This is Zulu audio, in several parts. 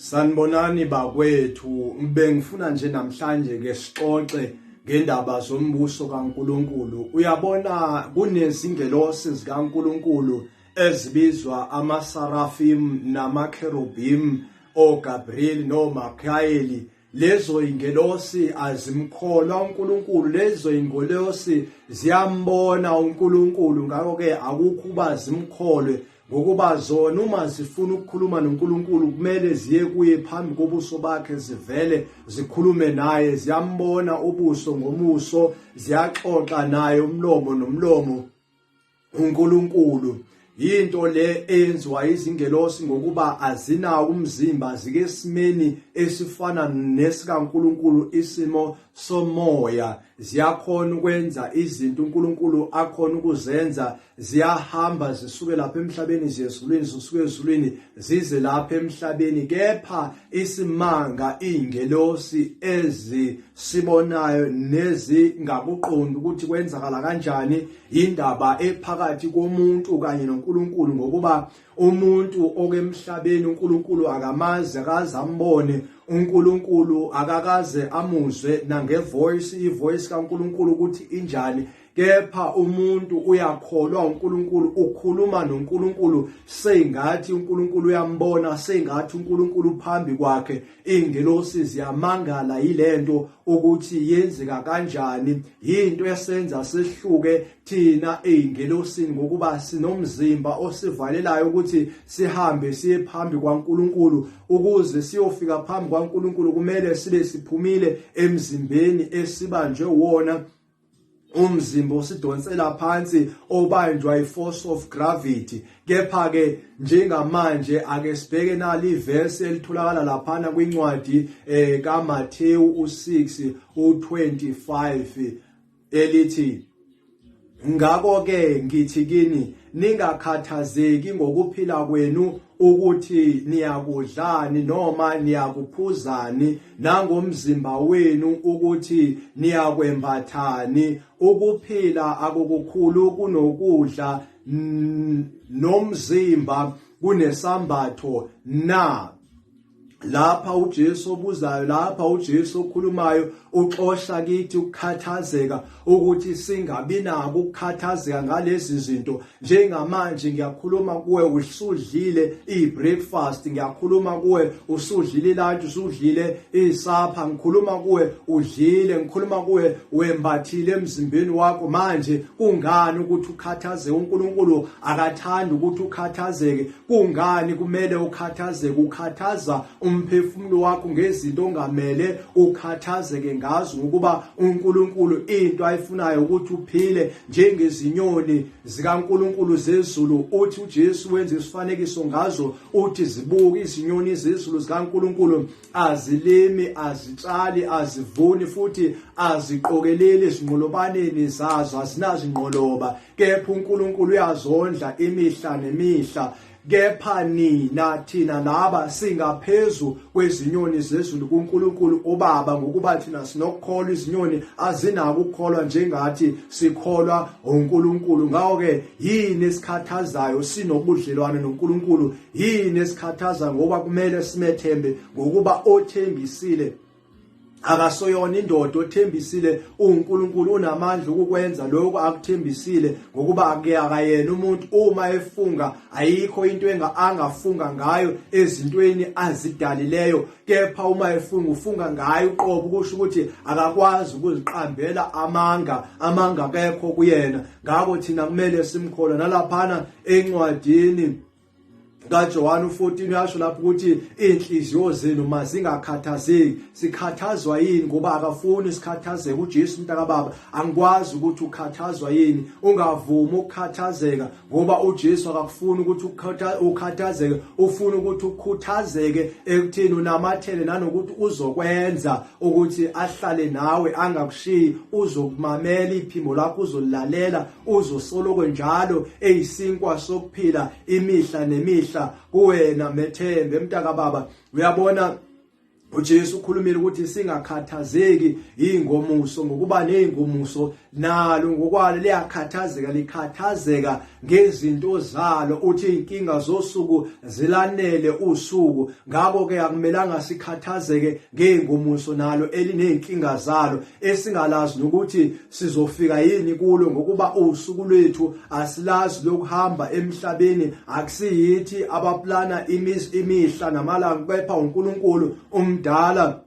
Sanibonani bakwethu, bengifuna nje namhlanje ke sixoxe ngendaba zombuso kaNkuluNkulu. Uyabona kunezingelosi zikaNkuluNkulu ezibizwa amaSarafim namaKherubim, oGabriel noMichael. Lezo ingelosi azimkholwa uNkulunkulu, lezo ingelosi ziyambona uNkulunkulu, ngakho-ke akukho uba zimkholwe ngokuba zona uma zifuna ukukhuluma noNkulunkulu kumele ziye kuye phambi kobuso bakhe zivele zikhulume naye. Ziyambona ubuso ngomuso, ziyaxoxa naye umlomo nomlomo uNkulunkulu. Yinto le eyenziwa izingelosi ngokuba azinawo umzimba, zike esimeni esifana nesikaNkulunkulu, isimo somoya. Ziyakhona ukwenza izinto uNkulunkulu akhona ukuzenza, ziyahamba zisuke lapha emhlabeni ziye ezulwini, zisuke ezulwini zize lapha emhlabeni. Kepha isimanga ingelosi ezisibonayo nezingakuqondi ukuthi kwenzakala kanjani indaba ephakathi komuntu kanye noNkulunkulu, ngokuba umuntu okemhlabeni uNkulunkulu akamazi, akaze ambone uNkulunkulu, akakaze amuzwe nangevoice, ivoice kaNkulunkulu ukuthi injani. Kepha umuntu uyakholwa uNkulunkulu, ukhuluma noNkulunkulu sengathi uNkulunkulu uyambona, sengathi uNkulunkulu phambi kwakhe. Ingelosi ziyamangala yilento ukuthi yenzeka kanjani. Yinto esenza sehluke thina ezingelosini ngokuba sinomzimba osivalelayo ukuthi sihambe siye phambi kwaNkulunkulu. Ukuze siyofika phambi kwaNkulunkulu kumele sibe siphumile emzimbeni esibanjwe wona, umzimba osidonsela phansi obanjwa i-force of gravity. Kepha ke njengamanje ake sibheke nali ivesi elitholakala laphana kwincwadi kaMathewu u6 u25 elithi, ngakho ke ngithi kini, ningakhathazeki ngokuphila kwenu ukuthi niyakudlani noma niyakuphuzani, nangomzimba wenu ukuthi niyakwembathani. Ukuphila akukukhulu kunokudla, nomzimba kunesambatho na? Lapha uJesu obuzayo, lapha uJesu okhulumayo, uxosha kithi ukukhathazeka, ukuthi singabi nako ukukhathazeka ngalezi zinto. Njengamanje ngiyakhuluma kuwe usudlile i-breakfast, ngiyakhuluma kuwe usudlile ilunch, usudlile isapha, ngikhuluma kuwe udlile, ngikhuluma kuwe wembathile emzimbeni wakho. Manje kungani ukuthi ukhathazeke? uNkulunkulu akathandi ukuthi ukhathazeke. Kungani kumele ukhathazeke? Ukhathaza umphefumulo wakho ngezinto ongamele ukhathazeke ngazo, ngokuba uNkulunkulu into ayifunayo ukuthi uphile njengezinyoni zikaNkulunkulu zezulu. Uthi uJesu wenza isifanekiso ngazo, uthi zibuke izinyoni zezulu zikaNkulunkulu, azilimi, azitshali, azivuni, futhi aziqokeleli ezinqolobaneni zazo, azinazingqoloba, kepha uNkulunkulu uyazondla imihla nemihla. Kepha nina, thina laba singaphezu kwezinyoni zezulu kuNkulunkulu uBaba, ngokuba thina sinokukholwa. Izinyoni azinako ukukholwa njengathi sikholwa uNkulunkulu. Ngakho-ke yini esikhathazayo sinobudlelwane noNkulunkulu? Yini esikhathaza? Ngoba kumele simethembe, ngokuba othembisile akasoyona indoda, othembisile uNkulunkulu unamandla ukukwenza lokho akuthembisile, ngokuba akayena umuntu. Uma efunga ayikho into angafunga ngayo ezintweni azidalileyo, kepha uma efunga ufunga ngayo uqobo, kusho ukuthi akakwazi ukuziqambela amanga, amanga akekho kuyena. Ngakho thina kumele simkholwe. Nalaphana encwadini kaJohane u14 uyasho lapho ukuthi inhliziyo zenu mazingakhathazeki. Sikhathazwa yini? Ngoba akafuni sikhathazeke uJesu. Mntaka baba, angikwazi ukuthi ukhathazwa yini. Ungavumi ukukhathazeka, ngoba uJesu akakufuni ukuthi ukhathazeke, ufuna ukuthi ukhuthazeke ekuthini unamathele, nanokuthi uzokwenza ukuthi ahlale nawe angakushiyi. Uzokumamela iphimbo lakho, uzolalela, uzosoloko njalo eyisinkwa sokuphila imihla nemihla kuwena. Methembe mntaka baba. Uyabona uJesu ukhulumile ukuthi singakhathazeki ingomuso, ngokuba nezingomuso nalo ngokwalo liyakhathazeka, likhathazeka ngezinto zalo. Uthi inkinga zosuku zilanele usuku. Ngakho ke akumelanga sikhathazeke ngezingomuso nalo elinezinkinga zalo esingalazi nokuthi sizofika yini kulo, ngokuba usuku lwethu asilazi lokuhamba emhlabeni. Akusiyithi abaplana imihla namalanga, kepha uNkulunkulu umdala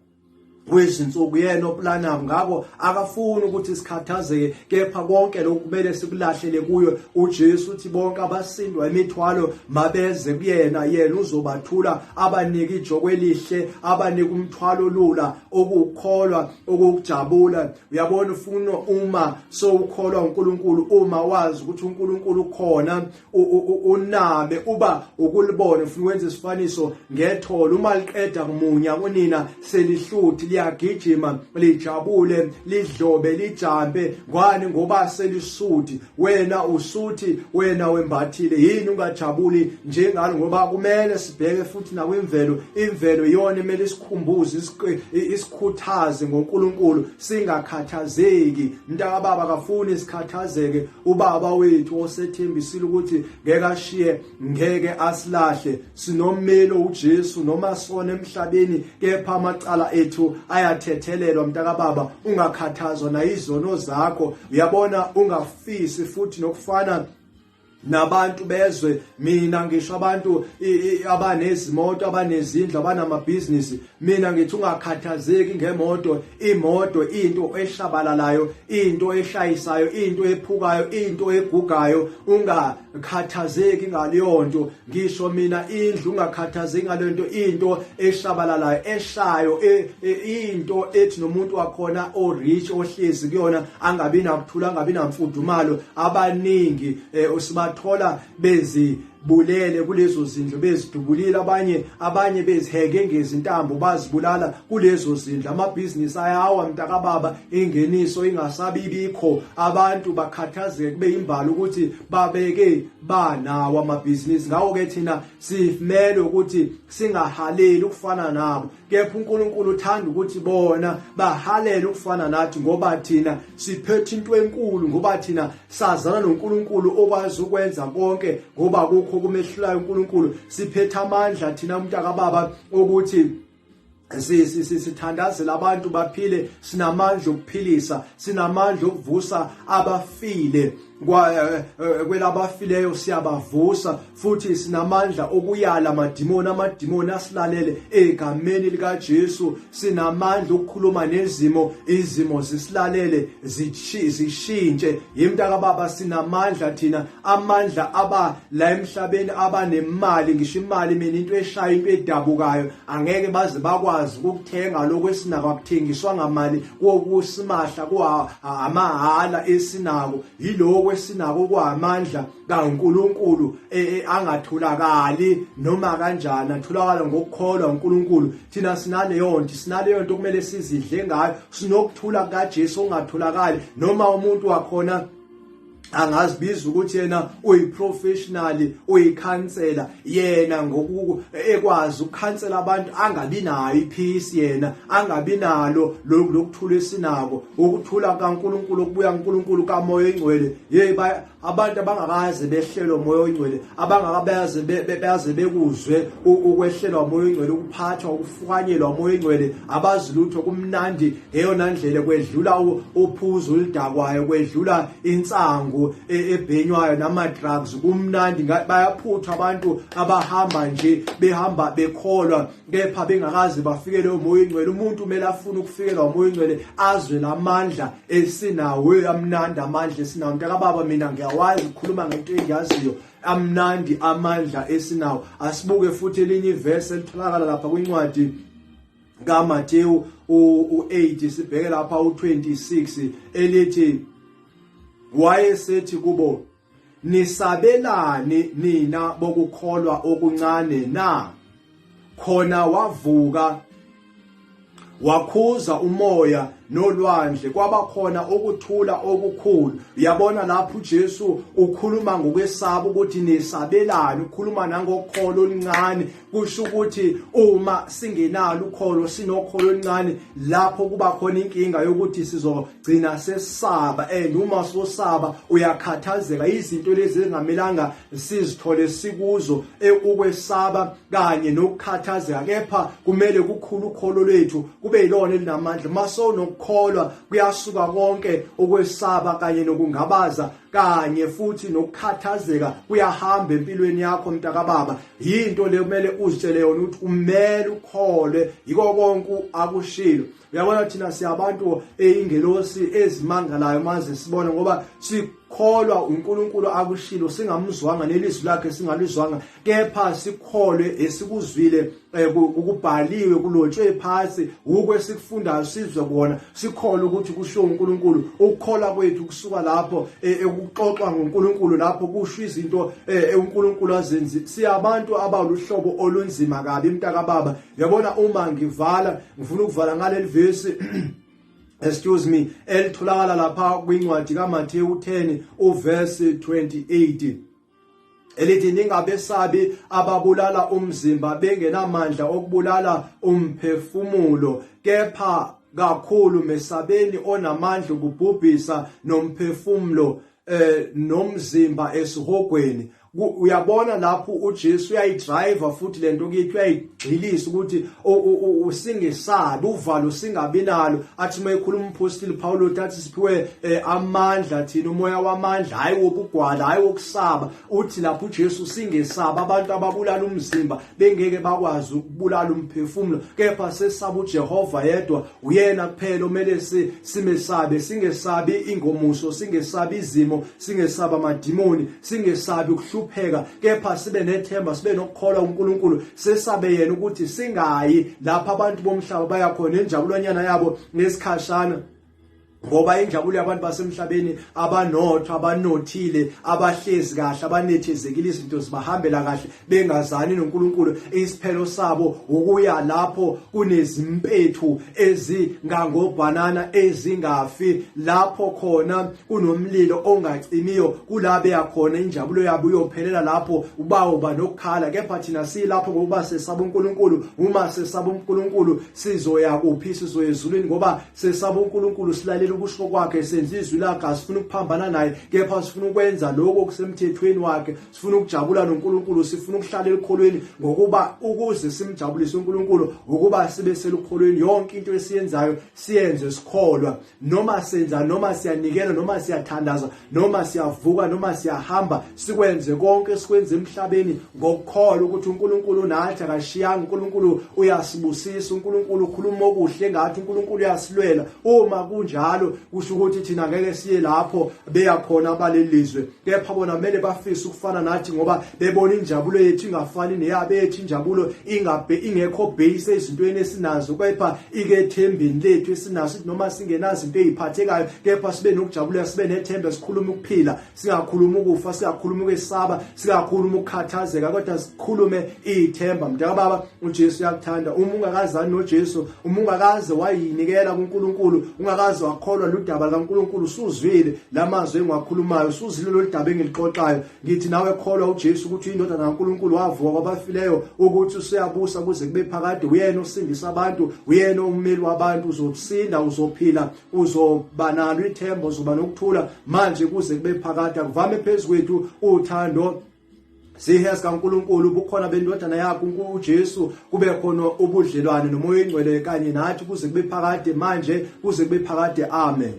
wezinsuku yena oplanayo. Ngakho akafuni ukuthi sikhathazeke, kepha konke lokhu kumele sikulahlele kuyo. uJesu uthi bonke abasindwa imithwalo mabeze kuyena, yena uzobathula, abanike ijoko elihle, abanike umthwalo olula, okukholwa, okukujabula. Uyabona, ufuna uma sowukholwa uNkulunkulu, uma wazi ukuthi uNkulunkulu ukhona, unabe uba ukulibona. Ufuna ukwenza isifaniso ngetholo, uma liqeda kumunya kunina selihluthi, liyagijima, lijabule, lidlobe, lijampe. Ngwani? Ngoba selisuthi. Wena usuthi, wena wembathile, yini ungajabuli njengalo? Ngoba kumele sibheke futhi nakwimvelo. Imvelo iyona emele isikhumbuze, isikhuthaze ngoNkulunkulu, singakhathazeki. Mntakababa akafuni sikhathazeke. Ubaba wethu osethembisile ukuthi ngeke ashiye, ngeke asilahle. Sinommeli uJesu, noma sona emhlabeni, kepha amacala ethu ayathethelelwa. Mntakababa, ungakhathazwa nayizono zakho. Uyabona, ungafisi futhi nokufana nabantu bezwe. Mina ngisho abantu abanezimoto, abanezindlu, abanamabhizinisi, mina ngithi ungakhathazeki ngemoto. Imoto into eshabalalayo, into eshayisayo, into ephukayo, into egugayo. Ungakhathazeki ngaleyonto. Ngisho mina indlu, ungakhathazeki ngalento, into eshabalalayo, eshayo, into ethi nomuntu wakhona o-rich ohlezi kuyona angabi nakuthula, angabi namfudumalo. Abaningi usibathola bezi bulele kulezo zindlu, bezidubulile abanye beziheke ngezintambo, bazibulala kulezo zindlu. Amabhizinisi ayawa, mntakababa, ingeniso ingasabibikho, abantu bakhathazeke, kube imbali ukuthi babeke banawo amabhizinisi. Ngawo-ke thina simele ukuthi singahaleli ukufana nabo, kepha uNkulunkulu uthanda ukuthi bona bahalele ukufana nathi, ngoba thina siphethe into enkulu, ngoba thina sazana noNkulunkulu okwazi ukwenza konke, ngoba kukho kumehlulayo uNkulunkulu. Siphethe amandla thina, umntakababa, ukuthi sithandazela abantu baphile. Sinamandla okuphilisa, sinamandla okuvusa abafile, kwelabafileyo siyabavusa futhi. Sinamandla okuyala amadimoni, amadimoni asilalele egameni likaJesu. Sinamandla okukhuluma nezimo, izimo zisilalele, zishintshe. Yimntaka baba, sinamandla thina, amandla aba la emhlabeni abanemali. Ngisho imali mina, into eshaya, into edabukayo, angeke baze bakwazi ukuthenga lokho esinako. Akuthengiswa ngamali, kusimahla, kwa amahhala esinako. Yiloko esinako kwamandla kaNkuluNkulu angatholakali noma kanjani, atholakala ngokukholwa uNkulunkulu. Thina sinaleyo nto, sinaleyo nto kumele sizidle ngayo. Sinokuthula kaJesu ongatholakali noma umuntu wakhona angazibiza ukuthi yena uyiprofessional, uyikhansela yena, ngoku ekwazi ukukhansela abantu, angabi nayo ipeace yena, angabi nalo lokuthula esinako, ukuthula kaNkuluNkulu okubuya kuNkulunkulu kaMoya oNgcwele. Hey, abantu abangakaze behlelwe uMoya oNgcwele, abangakabaze baze bekuzwe ukwehlelwa uMoya oNgcwele, ukuphathwa, ukufukanyelwa uMoya oNgcwele, abazi lutho. Kumnandi ngeyona ndlela kwedlula uphuzo oludakwayo, kwedlula insangu ebhenywayo nama-drugs. Kumnandi, bayaphuthwa abantu abahamba nje, behamba bekholwa, kepha bengakaze bafikele uMoya oNgcwele. Umuntu kumele afune ukufikelwa uMoya oNgcwele, azwe lamandla esinawo. Amnandi amandla esinawo, mntakababa. Mina ngiyawazi ukukhuluma ngento engiyaziyo. Amnandi amandla esinawo. Asibuke futhi elinye ivesi elitholakala lapha kwincwadi kaMathewu u-8, sibheke lapha u-26, elithi, "Wayesethi kubo, Nisabelani nina bokukholwa okuncane na? Khona wavuka, wakhuza umoya nolwandle, kwaba khona ukuthula okukhulu. Uyabona lapho uJesu ukhuluma ngokwesaba ukuthi nisabelani, ukhuluma nangokholo oluncane. Kusho ukuthi uma singenalo ukholo, sinokholo oluncane, lapho kuba khona inkinga yokuthi sizogcina sesaba, and uma sosaba uyakhathazeka. Izinto lezi ezingamelanga sizithole sikuzo, ukwesaba kanye nokukhathazeka, kepha kumele kukhulu ukholo lwethu, kube yilona elinamandla. Masonokukholwa kuyasuka konke ukwesaba kanye nokungabaza kanye futhi nokukhathazeka, kuyahamba empilweni yakho mntakababa. Yinto le kumele uzitshele yona ukuthi umele ukholwe yiko konke akushilo. Uyabona thina siyabantu eyingelosi ezimangalayo maze sibona, ngoba sikholwa uNkulunkulu akushilo, singamzwanga nelizwi lakhe singalizwanga, kepha sikholwe esikuzwile, ukubhaliwe, kulotshwe phansi, ukwe sikufundayo sizwe kona, sikholwe ukuthi kusho uNkulunkulu. Ukukholwa kwethu kusuka lapho ekuxoxwa ngoNkulunkulu, lapho kusho izinto uNkulunkulu azenzi. Siyabantu abaluhlobo olunzima kabi mntakababa. Yabona uma ngivala, ngifuna ukuvala ngaleli vesi, excuse me, elitholakala lapha kwincwadi kaMathewu 10 uverse 28, elithi ningabesabi ababulala umzimba bengenamandla okubulala umphefumulo, kepha kakhulu mesabeni onamandla ukubhubhisa nomphefumulo nomzimba esihogweni. Uyabona lapho uJesu uyayidrive futhi lento kithi, uyayigxilisa ukuthi usingesabi uvalo, singabi nalo. Athi uma ekhuluma umpostoli Paulo athi siphiwe amandla thina, umoya wamandla, hayi wobugwala, hayi wokusaba. Uthi lapho uJesu singesaba abantu ababulala umzimba bengeke bakwazi ukubulala umphefumulo, kepha sesaba uJehova yedwa, uyena kuphela omele simesabe. Singesabi ingomuso, singesabi izimo, singesabi amadimoni, singesabi ukuhlupheka, kepha sibe nethemba, sibe nokukholwa uNkulunkulu, sesabe yena, ukuthi singayi lapha abantu bomhlaba baya khona, injabulonyana yabo ngesikhashana, ngoba injabulo yabantu basemhlabeni abanotho, abanothile, abahlezi kahle, abanethezekile, izinto zibahambela kahle bengazani noNkulunkulu, isiphelo sabo ukuya lapho kunezimpethu ezingangobhanana ezingafi, lapho khona kunomlilo ongacimiyo, kulabe yakhona injabulo yabo iyophelela lapho, ubawo banokukhala. Kepha thina silapho ngokuba sesaba uNkulunkulu. Uma sesaba uNkulunkulu sizoya kuphi? Sizoya ezulwini, ngoba sesaba uNkulunkulu, silalela ukusho kwakhe, senza izwi lakhe. Asifuna ukuphambana naye, kepha sifuna ukwenza lokho okusemthethweni wakhe, sifuna ukujabula noNkulunkulu, sifuna ukuhlala elukholweni, ngokuba ukuze simjabulise uNkulunkulu ukuba sibe selukholweni. Yonke into esiyenzayo siyenze sikholwa, noma senza, noma siyanikela, noma siyathandaza, noma siyavuka, noma siyahamba, sikwenze konke sikwenze emhlabeni ngokukholwa ukuthi uNkulunkulu unathi, akashiyanga, uNkulunkulu uyasibusisa, uNkulunkulu ukhuluma okuhle ngathi, uNkulunkulu uyasilwela. Uma kunjalo kusho ukuthi thina ngeke siye lapho beya khona abalelizwe, kepha bona kumele bafise ukufana nathi, ngoba bebona injabulo yethu ingafani neyabo. Yethu injabulo ingabe ingekho base ezintweni esinazo, kepha ikethembeni lethu esinaso, noma singenazo into eziphathekayo, kepha sibe nokujabula, sibe nethemba, sikhulume ukuphila, singakhuluma ukufa, singakhuluma ukwesaba, singakhuluma ukukhathazeka, kodwa sikhulume ithemba. Mntaka baba, uJesu uyakuthanda. Uma ungakazani noJesu, uma ungakaze wayinikela kuNkulunkulu, ungakaze wakholwa ludaba likaNkulunkulu, usuzwile lamazwi engiwakhulumayo, usuzwile lolu daba engilixoxayo, ngithi nawe kholwa uJesu ukuthi uyindodana kaNkulunkulu, wavuka kwabafileyo, ukuthi useyabusa kuze kube phakade, uyena osindisa abantu, uyena ummeli wabantu. Uzosinda, uzophila, uzoba nalo ithemba, uzoba nokuthula manje kuze kube phakade. Akuvame phezu kwethu uthando sihe sikaNkulunkulu, ubukhona bendodana yakhe uJesu, kube khona ubudlelwane noMoya oNgcwele kanye nathi kuze kube phakade, manje kuze kube phakade. Amen.